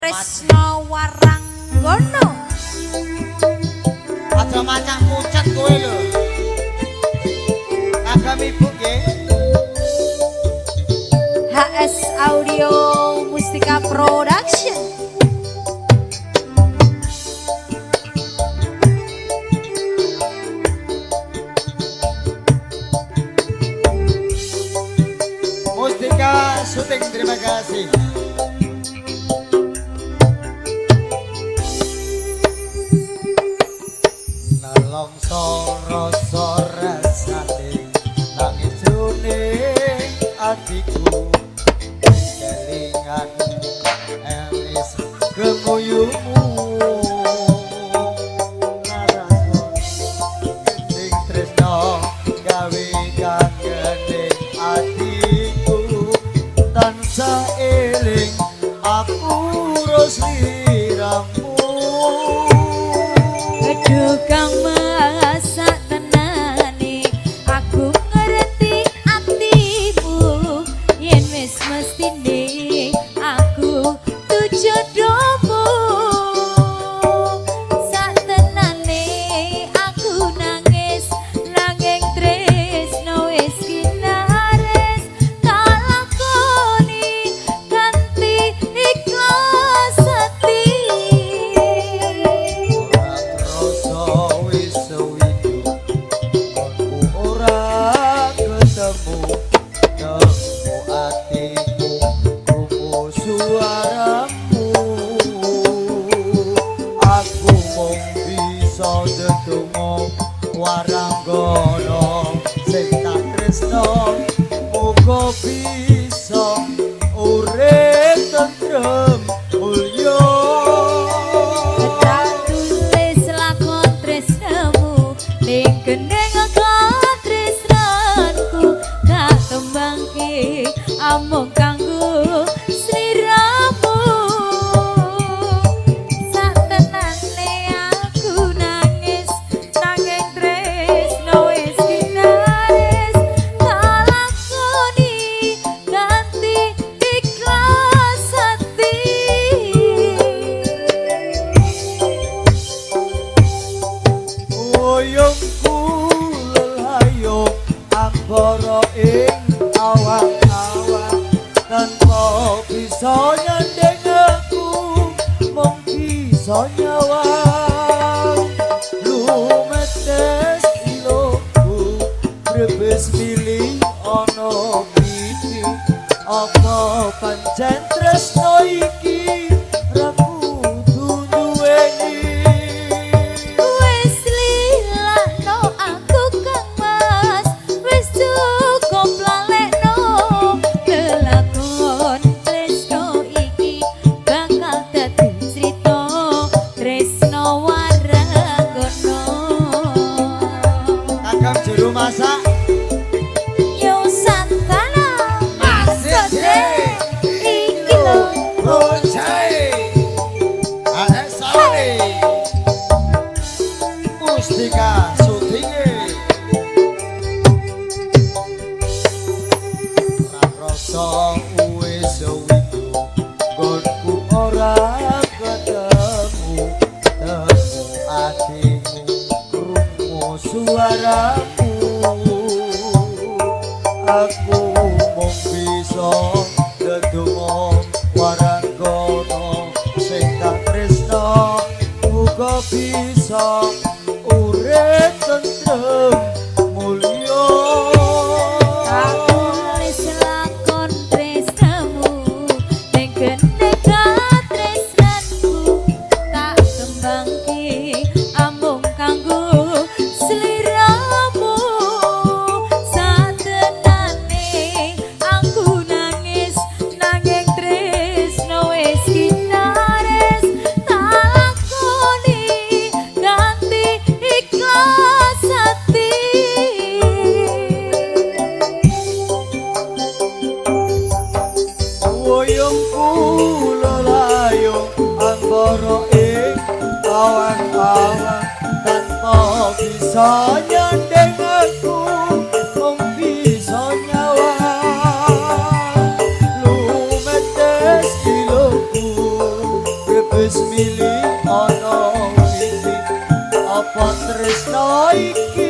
Tresno Waranggono. Aja macang pucet kowe lho. Kagem ibu nggih. HS Audio Mustika Production. Mustika Syuting, terima kasih. Nelongso rasa rasane nangis jroning atiku, kelingan elis gemuyumu larason sing tresno gawe kangening atiku, tansah eling aku sliramu. Aduh kang masak tenane aku ngerti atimu, yen wis mestine aku tujodomu. Sak tenane aku nangis nanging tresno wis kinares, kalakoni kanthi ikhlas ati. Ora krasa wis suwidu aku ora ketemu, temu atiku krungu suaramu. Aku mung bisa ndedonga waranggono sing tak tresno, muga bisa urip tentrem mulya. Tak tulis lakon tresnamu ning gendeng katresnanku, tak kembangke amung kanggo sliramu. Sak tenane aku nangis nanging tresno wis kinaris, kalakoni ganti ikhlas ati. Uyungku lelayung ambara ing awang-awang, tanpa bisa nyanding aku mung bisa nyawang. Lumetes iloku brebes mili ana pipi, apa pancen tresno iki ra kudu duweni. Wis lilakno aku Kang Mas, wis cukup lalekno lelakon tresno iki bakal dadi crita tresno waranggono. Kagem juru masak Yo Santana Masih iki lho. Bocai AS Sauri Mustika Syutinge. Ora krasa wis suwidu nggonku ora ketemu, temu atimu krungu suaramu. Aku mung bisa ndedonga waranggono sing tak tresno, muga bisa urip tentrem mulya. Tak tulis lakon tresnamu ning gendeng katresnanku, tak kembangke amung kanggo sliramu. Satenane aku nangis nanging tresno wis kinares, tak lakoni ganti ikhlas ati. Uyungku lelayung ambara ing awang-awang, tanpa bisa nyanding aku mung bisa nyawang. Lumetes iloku Wis mili ana mimpi, apa tresno iki?